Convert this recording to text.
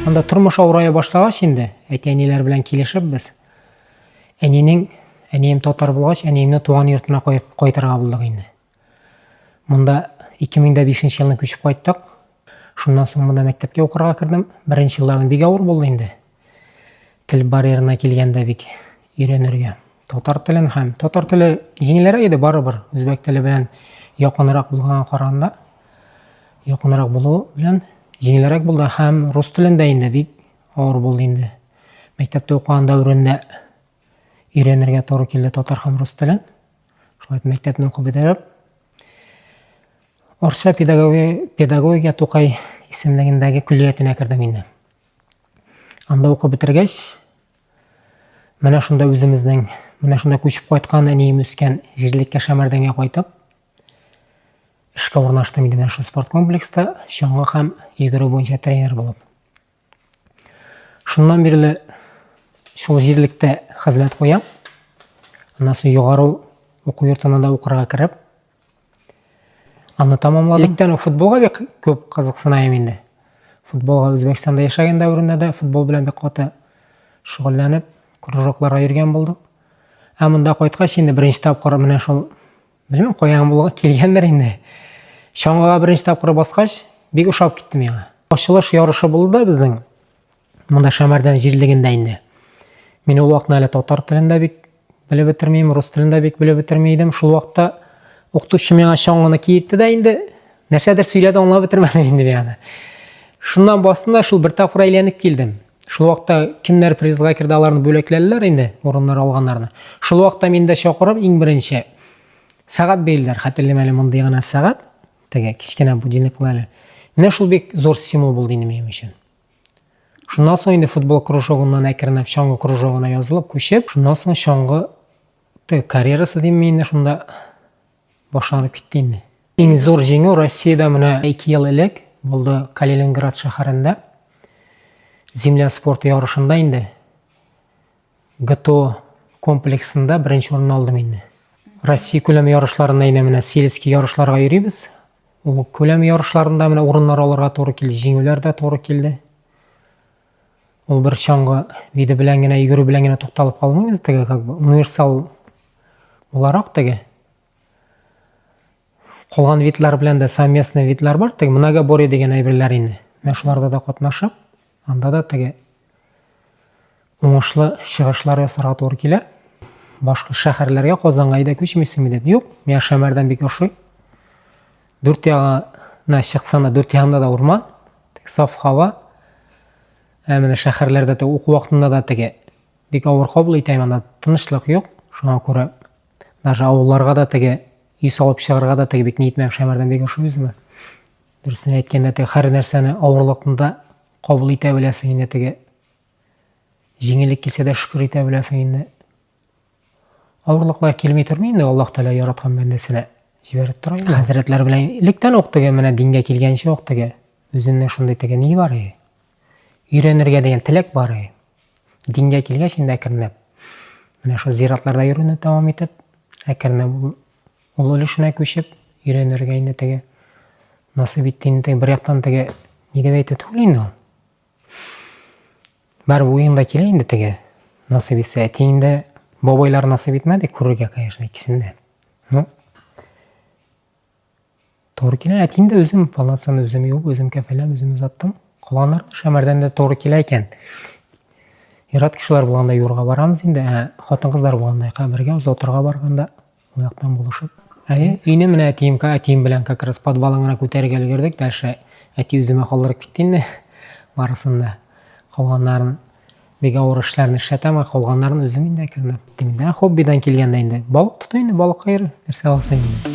Анда тормыш авырая башлагач инде, әти-әниләр белән килешеп без, әнинең, әнием татар булгач, әниемне туган йортына кайтырга булдык инде. Монда 2005 елны күчеп кайттык. Шуннан соң монда мәктәпкә укырга кердем. Беренче елларым бик авыр булды инде. Тел барьерына килгәндә бик өйрәнергә. Татар телен һәм татар теле җиңелрәк иде барыбер, үзбәк теле белән якынрак булганга караганда, якынрак булу белән җиңелрәк булды һәм рус телендә инде бик авыр булды инде. Мәктәптә укыган дәверендә өйрәнергә туры килде татар һәм рус телен. Шулай итеп мәктәпне укып бетереп, Арча педагогия, педагогия Тукай исемлегендәге көллиятенә кердем инде. Анда укып бетергәч, менә шунда үземезнең, менә шунда күчеп кайткан әнием үскән җирлеккә Шәмәрдәнгә кайтып, эшкә урнаштым инде менә шул спорт комплекста чаңгы һәм йөгерү буенча тренер булып. Шуннан бирле шул җирлектә хезмәт куям. Аннан соң югары уку йортына да укырга кереп, аны тәмамладым. Электән үк футболга бик күп кызыксына идем инде. Футболга Үзбәкстанда яшәгән дәверендә дә футбол белән бик каты шөгыльләнеп, кружокларга йөргән булдык. Ә монда кайткач инде беренче тапкыр менә шул, белмим, каян булган килгәндер инде. Чаңгыга беренче тапкыр баскач, бик ошап китте миңа. Ачылыш ярышы булды да безнең монда Шәмәрдән җирлегендә инде. Мин ул вакытны әле татар телен дә бик белеп бетермим, рус телен дә бик белеп бетерми идем. Шул вакытта укытучы миңа чаңгыны киертте дә инде, нәрсәдер сөйләде, аңлап бетермәдем инде мин аны. Шуннан бастым да шул бер тапкыр әйләнеп килдем. Шул вакытта кемнәр призга керде, аларны бүләкләделәр инде, урыннар алганнарны. Шул вакытта мине дә чакырып, иң беренче сәгать бирделәр. Хәтерлим әле мондый гына сәгать, теге кечкенә будильниклы әле. Менә шул бик зур стимул булды инде минем өчен. Шуннан соң инде футбол кружогыннан әкренләп чаңгы кружогына язылып күчеп, шуннан соң чаңгы карьерасы дим инде шунда башланып китте инде. Иң зур җиңү Россиядә менә 2 ел элек булды Калининград шәһәрендә. Земля спорты ярышында инде ГТО комплексында беренче урын алдым инде. Россия күләме ярышларында инде менә сельский ярышларга йөрибез. Ул күләм ярышларында менә урыннар алырга туры килде, җиңүләр дә туры килде. Ул бер чаңгы виды белән генә, йөгерү белән генә тукталып калмыйбыз, теге как бы универсал буларак теге. Калган видлар белән дә совместный видлар бар, теге многоборье дигән әйберләр инде. Менә шуларда да катнашып, анда да теге уңышлы чыгышлар ясарга туры килә. Башка шәһәрләргә, Казанга әйдә күчмисеңме дип. Юк, миңа Шәмәрдән бик ошый. Дүрт ягына чыксаң да, дүрт ягында да урман, саф һава. Ә менә шәһәрләрдә теге уку вакытында да теге бик авыр кабул итәм, анда тынычлык юк. Шуңа күрә даже авылларга да теге өй салып чыгарга да теге бик ни итмәм, Шәмәрдән бик ошый үземә. Дөресен әйткәндә, теге һәр нәрсәне авырлыкны да кабул итә беләсең инде теге. Җиңеллек килсә дә шөкер итә беләсең инде. Авырлыклар килми тормый инде, Аллаһ Тәгалә яраткан бәндәсенә җибәреп тора инде. Хәзрәтләр белән электән үк теге менә дингә килгәнче үк теге үзенең шундый теге ни бар иде. Өйрәнергә дигән теләк бар иде. Дингә килгәч инде әкренләп менә шул зиратларда йөрүне дәвам итеп, әкренләп ул ул өлешенә күчеп өйрәнергә инде теге насыйп итте инде теге бер яктан теге ни дип әйтү түгел инде ул. Барыбер уең да килә инде теге. Насыйп итсә, әтиең дә, бабайлар насыйп итмәде күрергә, конечно, икесен дә. Ну, туры килә. Әтием дә үзем полноценно үзем юып, үзем кәфәләп, үзем озаттым. Калганнар Шәмәрдән дә туры килә икән. Ир-ат кешеләр булганда юрга барабыз инде, ә хатын-кызлар булганда кабергә озатырга барганда Ул яктан булышып. Әйе, өйне менә әтием, әтием белән как раз подвалын гына күтәрергә өлгердек. Дальше әти үземә калдырып китте инде. Барысын да. Калганнарын бик авыр эшләрне эшләтәм, ә калганнарын үзем инде әкренләп. Инде хоббидан килгәндә инде балык тоту инде, балыкка йөрү, нәрсә алса инде.